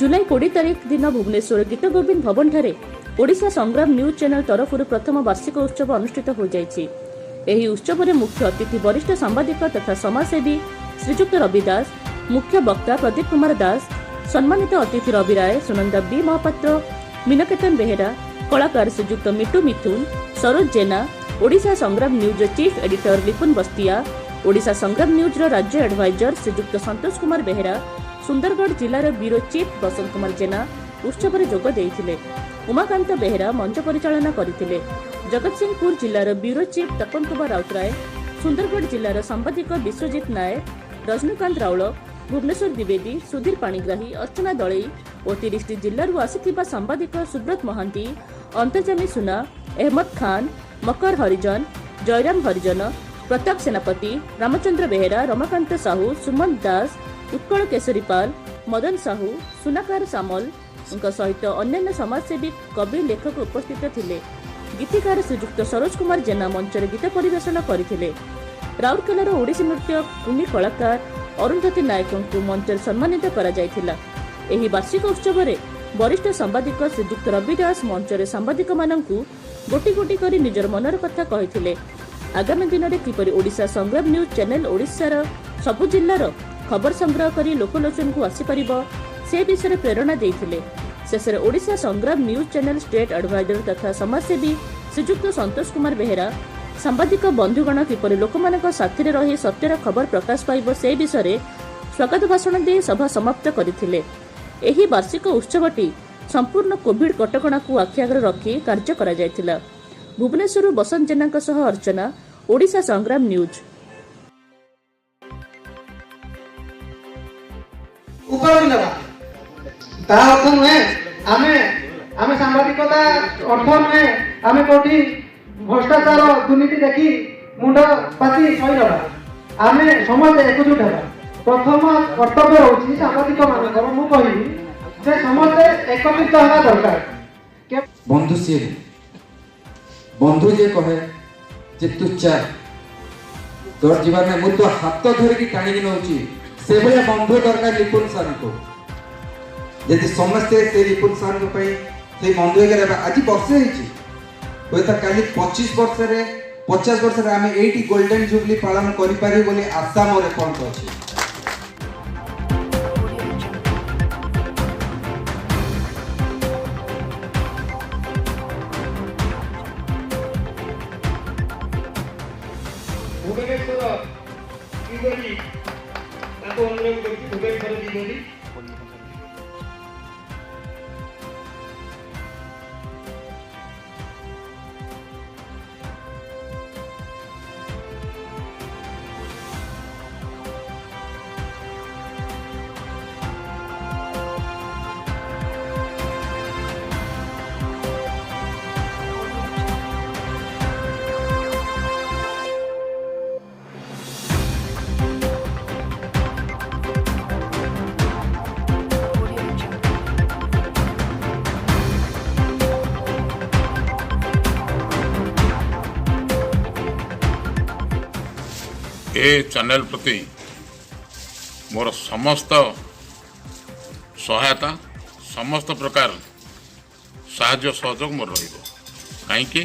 ଜୁଲାଇ 20 ତାରିଖ ଦିନ ଭୁବନେଶ୍ୱର ଗୀତଗୋବିନ୍ଦ ଭବନଠାରେ ଓଡ଼ିଶା ସଂଗ୍ରାମ ନ୍ୟୁଜ୍ ଚ୍ୟାନେଲ ତରଫରୁ ପ୍ରଥମ ବାର୍ଷିକ ଉତ୍ସବ ଅନୁଷ୍ଠିତ ହୋଇଯାଇଛି। ଏହି ଉତ୍ସବରେ ମୁଖ୍ୟ ଅତିଥି ବରିଷ୍ଠ ସାମ୍ବାଦିକ ତଥା ସମାଜସେବୀ ଶ୍ରୀଯୁକ୍ତ ରବି ଦାସ, ମୁଖ୍ୟ ବକ୍ତା ପ୍ରଦୀପ କୁମାର ଦାସ, ସମ୍ମାନିତ ଅତିଥି ରବି ରାୟ, ସୁନନ୍ଦା ବି ମହାପାତ୍ର, ମୀନକେତନ ବେହେରା, କଳାକାର ଶ୍ରୀଯୁକ୍ତ ମିଟୁ ମିଥୁନ, ସରୋଜ ଜେନା, ଓଡ଼ିଶା ସଂଗ୍ରାମ ନ୍ୟୁଜ୍ର ଚିଫ୍ ଏଡିଟର ଲିପୁନ ବସ୍ତିଆ, ଓଡ଼ିଶା ସଂଗ୍ରାମ ନ୍ୟୁଜ୍ର ରାଜ୍ୟ ଆଡଭାଇଜର ଶ୍ରୀଯୁକ୍ତ ସନ୍ତୋଷ କୁମାର ବେହେରା, ସୁନ୍ଦରଗଡ଼ ଜିଲ୍ଲାର ବ୍ୟୁରୋ ଚିଫ୍ ବସନ୍ତ କୁମାର ଜେନା ଉତ୍ସବରେ ଯୋଗ ଦେଇଥିଲେ। ଉମାକାନ୍ତ ବେହେରା ମଞ୍ଚ ପରିଚାଳନା କରିଥିଲେ। ଜଗତସିଂହପୁର ଜିଲ୍ଲାର ବ୍ୟୁରୋ ଚିଫ୍ ତପନ କୁମାର ରାଉତରାୟ, ସୁନ୍ଦରଗଡ଼ ଜିଲ୍ଲାର ସାମ୍ବାଦିକ ବିଶ୍ୱଜିତ ନାୟକ, ରଜନୀକାନ୍ତ ରାଉଳ, ଭୁବନେଶ୍ୱର ଦ୍ୱିବେଦୀ, ସୁଧୀର ପାଣିଗ୍ରାହୀ, ଅର୍ଚ୍ଚନା ଦଳେଇ ଓ 30ଟି ଜିଲ୍ଲାରୁ ଆସିଥିବା ସାମ୍ବାଦିକ ସୁବ୍ରତ ମହାନ୍ତି, ଅନ୍ତର୍ଜାମୀ ସୁନା, ଅହମ୍ମଦ ଖାନ, ମକର ହରିଜନ, ଜୟରାମ ହରିଜନ, ପ୍ରତାପ ସେନାପତି, ରାମଚନ୍ଦ୍ର ବେହେରା, ରମାକାନ୍ତ ସାହୁ, ସୁମନ୍ତ ଦାସ, ଉତ୍କଳ କେଶରୀ ପାଲ, ମଦନ ସାହୁ, ସୁନାକାର ସାମଲଙ୍କ ସହିତ ଅନ୍ୟାନ୍ୟ ସମାଜସେବୀ, କବି, ଲେଖକ ଉପସ୍ଥିତ ଥିଲେ। ଗୀତିକାର ଶ୍ରୀଯୁକ୍ତ ସରୋଜ କୁମାର ଜେନା ମଞ୍ଚରେ ଗୀତ ପରିବେଷଣ କରିଥିଲେ। ରାଉରକେଲାର ଓଡ଼ିଶୀ ନୃତ୍ୟ କୁନି କଳାକାର ଅରୁନ୍ଧତୀ ନାୟକଙ୍କୁ ମଞ୍ଚରେ ସମ୍ମାନିତ କରାଯାଇଥିଲା। ଏହି ବାର୍ଷିକ ଉତ୍ସବରେ ବରିଷ୍ଠ ସାମ୍ବାଦିକ ଶ୍ରୀଯୁକ୍ତ ରବି ଦାସ ମଞ୍ଚରେ ସାମ୍ବାଦିକମାନଙ୍କୁ ଗୋଟି ଗୋଟି କରି ନିଜର ମନର କଥା କହିଥିଲେ। ଆଗାମୀ ଦିନରେ କିପରି ଓଡ଼ିଶା ସଂଗ୍ରାମ ନ୍ୟୁଜ୍ ଚ୍ୟାନେଲ ଓଡ଼ିଶାର ସବୁ ଜିଲ୍ଲାର ଖବର ସଂଗ୍ରହ କରି ଲୋକଲୋଚନକୁ ଆସିପାରିବ, ସେ ବିଷୟରେ ପ୍ରେରଣା ଦେଇଥିଲେ। ଶେଷରେ ଓଡ଼ିଶା ସଂଗ୍ରାମ ନ୍ୟୁଜ୍ ଚ୍ୟାନେଲ ଷ୍ଟେଟ୍ ଆଡଭାଇଜର ତଥା ସମାଜସେବୀ ଶ୍ରୀଯୁକ୍ତ ସନ୍ତୋଷ କୁମାର ବେହେରା ସାମ୍ବାଦିକ ବନ୍ଧୁଗଣ କିପରି ଲୋକମାନଙ୍କ ସାଥିରେ ରହି ସତ୍ୟର ଖବର ପ୍ରକାଶ ପାଇବ, ସେ ବିଷୟରେ ସ୍ୱାଗତ ଭାଷଣ ଦେଇ ସଭା ସମାପ୍ତ କରିଥିଲେ। ଏହି ବାର୍ଷିକ ଉତ୍ସବଟି ସମ୍ପୂର୍ଣ୍ଣ କୋଭିଡ କଟକଣାକୁ ଆଖି ଆଗରେ ରଖି କାର୍ଯ୍ୟ କରାଯାଇଥିଲା। ଭୁବନେଶ୍ୱରରୁ ବସନ୍ତ ଜେନାଙ୍କ ସହ ଅର୍ଚ୍ଚନା, ଓଡ଼ିଶା ସଂଗ୍ରାମ ନ୍ୟୁଜ୍। ଉପରକୁ ନେବା, ତା ଅର୍ଥ ନୁହେଁ ଆମେ ସାମ୍ବାଦିକତା ଅର୍ଥ ନୁହେଁ ଆମେ କୋଉଠି ଭ୍ରଷ୍ଟାଚାର, ଦୁର୍ନୀତି ଦେଖି ମୁଣ୍ଡ ପାତି ସହିଦେବା। ଆମେ ସମସ୍ତେ ଏକଜୁଟ ହେବା। ପ୍ରଥମ କର୍ତ୍ତବ୍ୟ ରହୁଛି ସାମ୍ବାଦିକ ମାନଙ୍କର, ମୁଁ କହିବି ଯେ ସମସ୍ତେ ଏକତ୍ରିତ ହେବା ଦରକାର। ବନ୍ଧୁ ସିଏ, ବନ୍ଧୁ ଯିଏ କହେ ଯେ ତୁ ଚାଲ, ତୋର ଯିବାର ନାହିଁ, ମୁଁ ତୋ ହାତ ଧରିକି ଟାଣିକି ନଉଛି, ସେଭଳିଆ ବନ୍ଧୁ ଦରକାର ଲିପୁନ ସାର୍ଙ୍କୁ। ଯଦି ସମସ୍ତେ ସେ ଲିପୁନ ସାର୍ଙ୍କ ପାଇଁ ସେଇ ବନ୍ଧୁ ହେଇକି ରହିବା, ଆଜି ବର୍ଷେ ହେଇଛି, ହୁଏତ କାଲି 25 ବର୍ଷରେ, 50 ବର୍ଷରେ ଆମେ ଏଇଠି ଗୋଲ୍ଡେନ୍ ଜୁବଲି ପାଳନ କରିପାରିବୁ ବୋଲି ଆଶା ମୋର ଏପର୍ଯ୍ୟନ୍ତ ଅଛି। Audio Jungle. Bhubaneswar ଦ୍ୱିବେଦୀ, ତାଙ୍କୁ ଅନୁରୋଧ କରୁଛି, ଭୁବନେଶ୍ୱର ଦ୍ୱିବେଦୀ। Audio Jungle. Audio Jungle. ଏ ଚ୍ୟାନେଲ ପ୍ରତି ମୋର ସମସ୍ତ ସହାୟତା, ସମସ୍ତ ପ୍ରକାର ସାହାଯ୍ୟ ସହଯୋଗ ମୋର ରହିବ। କାହିଁକି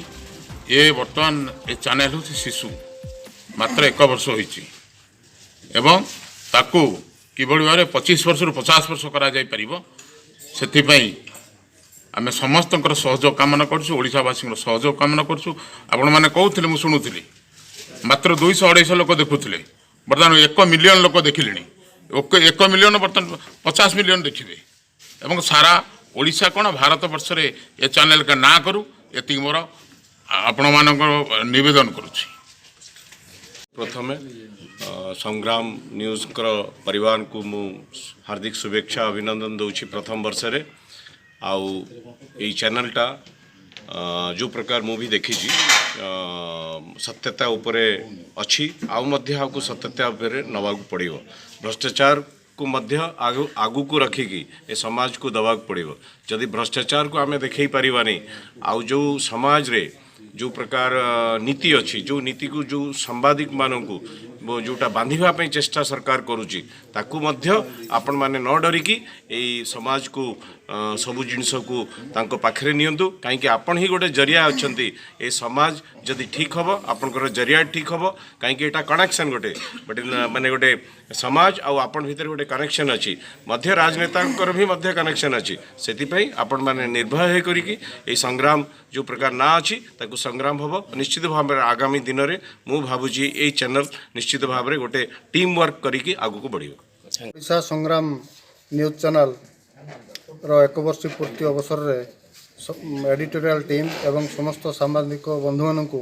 ଏ ବର୍ତ୍ତମାନ ଏ ଚ୍ୟାନେଲ ହେଉଛି ଶିଶୁ, ମାତ୍ର ଏକ ବର୍ଷ ହୋଇଛି ଏବଂ ତାକୁ କିଭଳି ଭାବରେ 25 ବର୍ଷରୁ 50 ବର୍ଷ କରାଯାଇପାରିବ, ସେଥିପାଇଁ ଆମେ ସମସ୍ତଙ୍କର ସହଯୋଗ କାମନା କରୁଛୁ, ଓଡ଼ିଶାବାସୀଙ୍କର ସହଯୋଗ କାମନା କରୁଛୁ। ଆପଣମାନେ କହୁଥିଲେ, ମୁଁ ଶୁଣୁଥିଲି, ମାତ୍ର 200 250 ଲୋକ ଦେଖୁଥିଲେ, ବର୍ତ୍ତମାନ 1 ମିଲିୟନ ଲୋକ ଦେଖିଲେଣି। 1 ମିଲିୟନ, ବର୍ତ୍ତମାନ 50 ମିଲିୟନ ଦେଖିବେ ଏବଂ ସାରା ଓଡ଼ିଶା କ'ଣ, ଭାରତ ବର୍ଷରେ ଏ ଚ୍ୟାନେଲ ନାଁ କରୁ, ଏତିକି ମୋର ଆପଣମାନଙ୍କର ନିବେଦନ କରୁଛି। ପ୍ରଥମେ ସଂଗ୍ରାମ ନ୍ୟୁଜ୍ଙ୍କର ପରିବାରକୁ ମୁଁ ହାର୍ଦ୍ଦିକ ଶୁଭେଚ୍ଛା, ଅଭିନନ୍ଦନ ଦେଉଛି ପ୍ରଥମ ବର୍ଷରେ। ଆଉ ଏଇ ଚ୍ୟାନେଲଟା ଯେଉଁ ପ୍ରକାର ମୁଁ ବି ଦେଖିଛି, ସତ୍ୟତା ଉପରେ ଅଛି, ଆଉ ମଧ୍ୟ ଆକୁ ସତ୍ୟତା ଉପରେ ନେବାକୁ ପଡ଼ିବ। ଭ୍ରଷ୍ଟାଚାରକୁ ମଧ୍ୟ ଆଗକୁ ରଖିକି ଏ ସମାଜକୁ ଦେବାକୁ ପଡ଼ିବ। ଯଦି ଭ୍ରଷ୍ଟାଚାରକୁ ଆମେ ଦେଖେଇ ପାରିବାନି, ଆଉ ଯେଉଁ ସମାଜରେ ଯେଉଁ ପ୍ରକାର ନୀତି ଅଛି, ଯେଉଁ ନୀତିକୁ ଯେଉଁ ସାମ୍ବାଦିକମାନଙ୍କୁ ଯେଉଁଟା ବାନ୍ଧିବା ପାଇଁ ଚେଷ୍ଟା ସରକାର କରୁଛି, ତାକୁ ମଧ୍ୟ ଆପଣମାନେ ନ ଡରିକି ଏଇ ସମାଜକୁ ସବୁ ଜିନିଷକୁ ତାଙ୍କ ପାଖରେ ନିଅନ୍ତୁ। କାହିଁକି ଆପଣ ହିଁ ଗୋଟେ ଜରିଆ ଅଛନ୍ତି। ଏ ସମାଜ ଯଦି ଠିକ୍ ହେବ, ଆପଣଙ୍କର ଜରିଆ ଠିକ୍ ହେବ। କାହିଁକି ଏଇଟା କନେକ୍ସନ୍ ଗୋଟେ ଗୋଟେ ମାନେ ଗୋଟେ ସମାଜ ଆଉ ଆପଣ ଭିତରେ ଗୋଟେ କନେକ୍ସନ୍ ଅଛି, ମଧ୍ୟ ରାଜନେତାଙ୍କର ବି ମଧ୍ୟ କନେକ୍ସନ୍ ଅଛି। ସେଥିପାଇଁ ଆପଣମାନେ ନିର୍ଭୟ ହେଇକରିକି ଏଇ ସଂଗ୍ରାମ ଯେଉଁ ପ୍ରକାର ନାଁ ଅଛି, ତାକୁ ସଂଗ୍ରାମ ହେବ ନିଶ୍ଚିତ ଭାବରେ। ଆଗାମୀ ଦିନରେ ମୁଁ ଭାବୁଛି ଏଇ ଚ୍ୟାନେଲ୍ ନିଶ୍ଚିତ ଭାବରେ ଗୋଟେ ଟିମ୍ ୱାର୍କ କରିକି ଆଗକୁ ବଢ଼ିବ। ଓଡ଼ିଶା ସଂଗ୍ରାମ ନ୍ୟୁଜ୍ ଚ୍ୟାନେଲ୍ର ଏକ ବର୍ଷ ପୂର୍ତ୍ତି ଅବସରରେ ଏଡ଼ିଟୋରିଆଲ୍ ଟିମ୍ ଏବଂ ସମସ୍ତ ସାମ୍ବାଦିକ ବନ୍ଧୁମାନଙ୍କୁ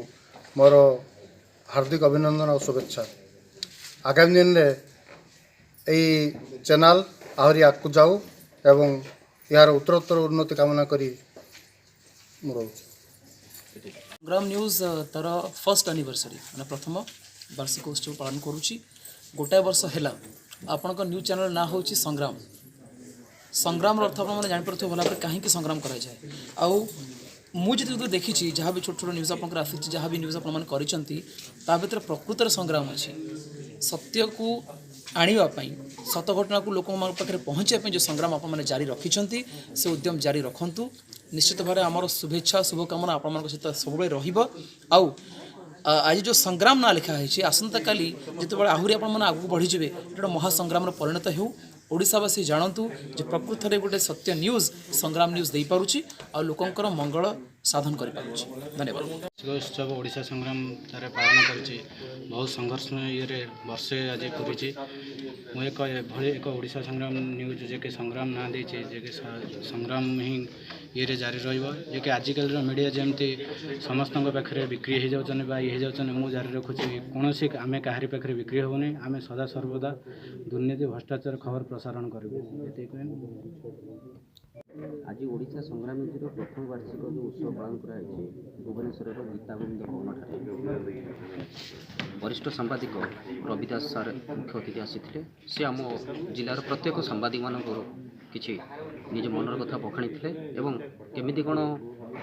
ମୋର ହାର୍ଦ୍ଦିକ ଅଭିନନ୍ଦନ ଆଉ ଶୁଭେଚ୍ଛା। ଆଗାମୀ ଦିନରେ ଏଇ ଚ୍ୟାନେଲ୍ ଆହୁରି ଆଗକୁ ଯାଉ ଏବଂ ଏହାର ଉତ୍ତରୋତ୍ତର ଉନ୍ନତି କାମନା କରି ମୁଁ ରହୁଛି। ସଂଗ୍ରାମ ନ୍ୟୁଜ୍ ତାର ଫର୍ଷ୍ଟ ଆନିଭର୍ସରୀ, ମାନେ ପ୍ରଥମ ବାର୍ଷିକ ଉତ୍ସବ ପାଳନ କରୁଛି। ଗୋଟାଏ ବର୍ଷ ହେଲା। ଆପଣଙ୍କ ନ୍ୟୁଜ୍ ଚ୍ୟାନେଲ୍ ନାଁ ହେଉଛି ସଂଗ୍ରାମ। ସଂଗ୍ରାମର ଅର୍ଥ ଆପଣମାନେ ଜାଣିପାରୁଥିବେ ଭଲ ଭାବରେ, କାହିଁକି ସଂଗ୍ରାମ କରାଯାଏ। ଆଉ ମୁଁ ଯେତିକି ଦୂର ଦେଖିଛି, ଯାହା ବି ଛୋଟ ଛୋଟ ନ୍ୟୁଜ୍ ଆପଣଙ୍କର ଆସିଛି, ଯାହା ବି ନ୍ୟୁଜ୍ ଆପଣମାନେ କରିଛନ୍ତି, ତା ଭିତରେ ପ୍ରକୃତରେ ସଂଗ୍ରାମ ଅଛି। ସତ୍ୟକୁ ଆଣିବା ପାଇଁ, ସତ ଘଟଣାକୁ ଲୋକମାନଙ୍କ ପାଖରେ ପହଞ୍ଚାଇବା ପାଇଁ ଯେଉଁ ସଂଗ୍ରାମ ଆପଣମାନେ ଜାରି ରଖିଛନ୍ତି, ସେ ଉଦ୍ୟମ ଜାରି ରଖନ୍ତୁ। ନିଶ୍ଚିତ ଭାବରେ ଆମର ଶୁଭେଚ୍ଛା, ଶୁଭକାମନା ଆପଣମାନଙ୍କ ସହିତ ସବୁବେଳେ ରହିବ। ଆଉ ଆଜି ଯେଉଁ ସଂଗ୍ରାମ ନାଁ ଲେଖା ହେଇଛି, ଆସନ୍ତାକାଲି ଯେତେବେଳେ ଆହୁରି ଆପଣମାନେ ଆଗକୁ ବଢ଼ିଯିବେ, ଏଇଟା ଗୋଟେ ମହାସଂଗ୍ରାମର ପରିଣତ ହେଉ। ଓଡ଼ିଶାବାସୀ ଜାଣନ୍ତୁ ଯେ ପ୍ରକୃତରେ ଗୋଟେ ସତ୍ୟ ନ୍ୟୁଜ୍ ସଂଗ୍ରାମ ନ୍ୟୁଜ୍ ଦେଇପାରୁଛି ଆଉ ଲୋକଙ୍କର ମଙ୍ଗଳ ସାଧନ କରିପାରୁଛି। ଧନ୍ୟବାଦ। ବାର୍ଷିକ ଉତ୍ସବ ଓଡ଼ିଶା ସଂଗ୍ରାମ ଠାରେ ପାଳନ କରିଛି। ବହୁତ ସଂଘର୍ଷ ଇଏରେ ବର୍ଷେ ଆଜି ପୁରିଛି। ମୁଁ ଏକ ଏଭଳି ଏକ ଓଡ଼ିଶା ସଂଗ୍ରାମ ନ୍ୟୁଜ୍, ଯିଏକି ସଂଗ୍ରାମ ନାଁ ଦେଇଛି, ଯିଏକି ସଂଗ୍ରାମ ହିଁ ଇଏରେ ଜାରି ରହିବ। ଯିଏକି ଆଜିକାଲିର ମିଡ଼ିଆ ଯେମିତି ସମସ୍ତଙ୍କ ପାଖରେ ବିକ୍ରି ହେଇଯାଉଛନ୍ତି ବା ଇଏ ହେଇଯାଉଛନ୍ତି, ମୁଁ ଜାରି ରଖୁଛି, କୌଣସି ଆମେ କାହାରି ପାଖରେ ବିକ୍ରି ହେବୁନି। ଆମେ ସଦା ସର୍ବଦା ଦୁର୍ନୀତି, ଭ୍ରଷ୍ଟାଚାର ଖବର ପ୍ରସାରଣ କରିବୁ। ଏତିକି କହି ମୁଁ ଆଜି ଓଡ଼ିଶା ସଂଗ୍ରାମ ନ୍ୟୁଜ୍ର ପ୍ରଥମ ବାର୍ଷିକ ଯେଉଁ ଉତ୍ସବ ପାଳନ କରାଯାଇଛି ଭୁବନେଶ୍ୱରର ଗୀତା ଗୋବିନ୍ଦ ଭବନଠାରେ, ବରିଷ୍ଠ ସାମ୍ବାଦିକ ରବି ଦାସ ସାର୍ ମୁଖ୍ୟ ଅତିଥି ଆସିଥିଲେ। ସେ ଆମ ଜିଲ୍ଲାର ପ୍ରତ୍ୟେକ ସାମ୍ବାଦିକମାନଙ୍କର କିଛି ନିଜ ମନର କଥା ବଖାଣିଥିଲେ ଏବଂ କେମିତି କ'ଣ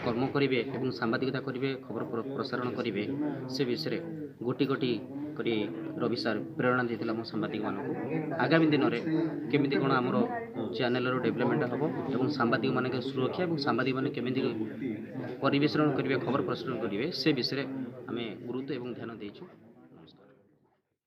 କର୍ମ କରିବେ ଏବଂ ସାମ୍ବାଦିକତା କରିବେ, ଖବର ପ୍ରସାରଣ କରିବେ, ସେ ବିଷୟରେ ଗୋଟି ଗୋଟି କରି ରବି ସାର୍ ପ୍ରେରଣା ଦେଇଥିଲେ ଆମ ସାମ୍ବାଦିକମାନଙ୍କୁ। ଆଗାମୀ ଦିନରେ କେମିତି କ'ଣ ଆମର ଚ୍ୟାନେଲର ଡେଭଲପମେଣ୍ଟ ହେବ ଏବଂ ସାମ୍ବାଦିକମାନଙ୍କ ସୁରକ୍ଷା ଏବଂ ସାମ୍ବାଦିକମାନେ କେମିତି ପରିବେଷଣ କରିବେ, ଖବର ପ୍ରସାରଣ କରିବେ, ସେ ବିଷୟରେ ଆମେ ଗୁରୁତ୍ୱ ଏବଂ ଧ୍ୟାନ ଦେଇଛୁ।